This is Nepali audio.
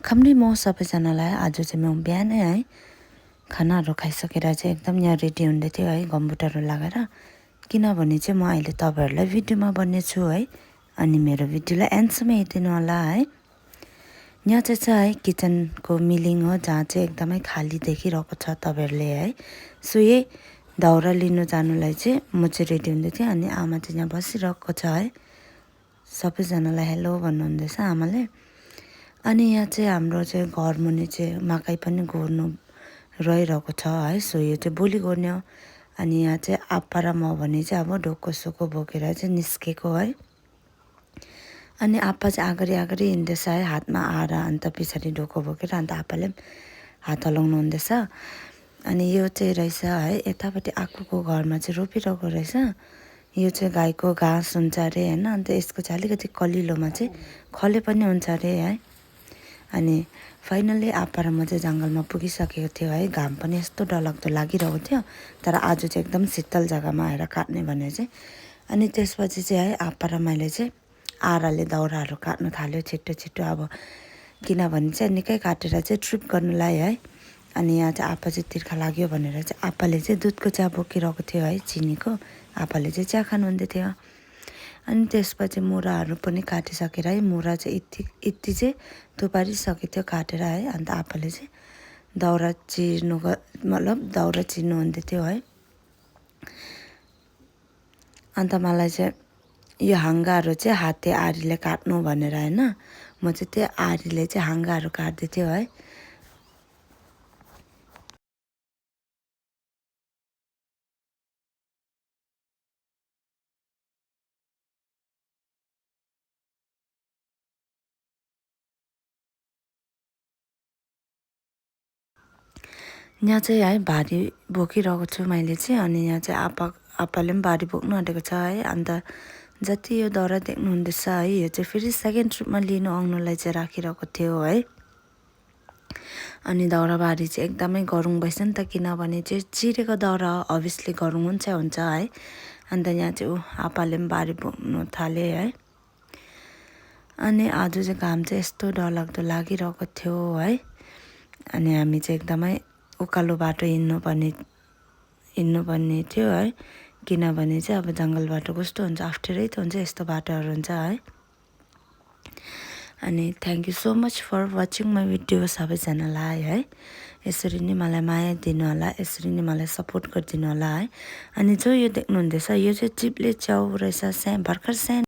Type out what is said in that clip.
वेलकम नि म सबैजनालाई। आज चाहिँ म बिहानै है खानाहरू खाइसकेर चाहिँ एकदम यहाँ रेडी हुँदै थियो है गम्बुटहरू लगाएर, किनभने चाहिँ म अहिले तपाईँहरूलाई भिडियोमा बन्नेछु है। अनि मेरो भिडियोलाई एन्डसम्म हेरिदिनु होला है। यहाँ चाहिँ है किचनको मिलिङ हो, जहाँ चाहिँ एकदमै खाली देखिरहेको छ तपाईँहरूले है। सो यही दाउरा लिनु जानुलाई चाहिँ म चाहिँ रेडी हुँदै थिएँ, अनि आमा चाहिँ यहाँ बसिरहेको छ है। सबैजनालाई हेलो भन्नुहुँदैछ आमाले। अनि यहाँ चाहिँ हाम्रो चाहिँ घर मुनि चाहिँ मकै पनि गोड्नु रहिरहेको छ है। सो यो चाहिँ भोलि गोड्ने हो। अनि यहाँ चाहिँ आप्पा र म भने चाहिँ अब ढोको सोको बोकेर चाहिँ निस्केको है। अनि आप्पा चाहिँ अगाडि अगाडि हिँड्दैछ है, हातमा आएर अन्त पछाडि ढोको बोकेर, अन्त आप्पाले हात हलाउनु हुँदैछ। अनि यो चाहिँ रहेछ है यतापट्टि आक्कुको घरमा चाहिँ रोपिरहेको रहेछ। यो चाहिँ गाईको घाँस हुन्छ अरे होइन। अन्त यसको चाहिँ अलिकति कलिलोमा चाहिँ खले पनि हुन्छ अरे है। अनि फाइनल्ली आप्पा र म चाहिँ जङ्गलमा पुगिसकेको थियो है। घाम पनि यस्तो डरलाग्दो लागिरहेको थियो, तर आज चाहिँ एकदम शीतल जग्गामा आएर काट्ने भने चाहिँ। अनि त्यसपछि चाहिँ है आप्पा र मैले चाहिँ आराले दाउराहरू काट्नु थाल्यो छिट्टो छिट्टो, अब किनभने चाहिँ निकै काटेर चाहिँ ट्रिप गर्नुलाई है। अनि यहाँ चाहिँ आप्पा चाहिँ तिर्खा लाग्यो भनेर चाहिँ आप्पाले चाहिँ दुधको चिया बोकिरहेको थियो है, चिनीको। आप्पाले चाहिँ चिया खानुहुँदै थियो। अनि त्यसपछि मुराहरू पनि काटिसकेर है, मुरा चाहिँ यति चाहिँ थुपारिसकेको थियो काटेर है। अन्त आप्पाले चाहिँ दाउरा मतलब दाउरा चिर्नु हुँदै थियो है। अन्त मलाई चाहिँ यो हाँगाहरू चाहिँ हाते आरीले काट्नु भनेर होइन, म चाहिँ त्यो आरीले चाहिँ हाँगाहरू काट्दै थियो है। यहाँ चाहिँ है भारी बोकिरहेको छु मैले चाहिँ। अनि यहाँ चाहिँ आप्पाले पनि भारी बोक्नु आँटेको छ है। अन्त जति यो दाउरा देख्नुहुँदैछ है, यो चाहिँ फेरि सेकेन्ड ट्रिपमा लिनु आउनुलाई चाहिँ राखिरहेको थियो है। अनि दाउरा भारी चाहिँ एकदमै गह्रौँ भएछ नि त, किनभने चाहिँ चिरेको दाउरा अभियसली गह्रौँ हुन्छ है। अन्त यहाँ चाहिँ आप्पाले पनि भारी बोक्नु थाले है। अनि आज चाहिँ घाम चाहिँ यस्तो डरलाग्दो लागिरहेको थियो है। अनि हामी चाहिँ एकदमै उकालो बाटो हिँड्नुपर्ने थियो है, किनभने चाहिँ अब जङ्गल बाटो कस्तो हुन्छ, अप्ठ्यारै त हुन्छ यस्तो बाटोहरू हुन्छ है। अनि thank you so much for watching my video सबैजनालाई है। यसरी नै मलाई माया दिनु होला, यसरी नै मलाई सपोर्ट गरिदिनु होला है। अनि जो यो देख्नुहुँदैछ यो चाहिँ चिप्ले च्याउ रहेछ, भर्खर सानो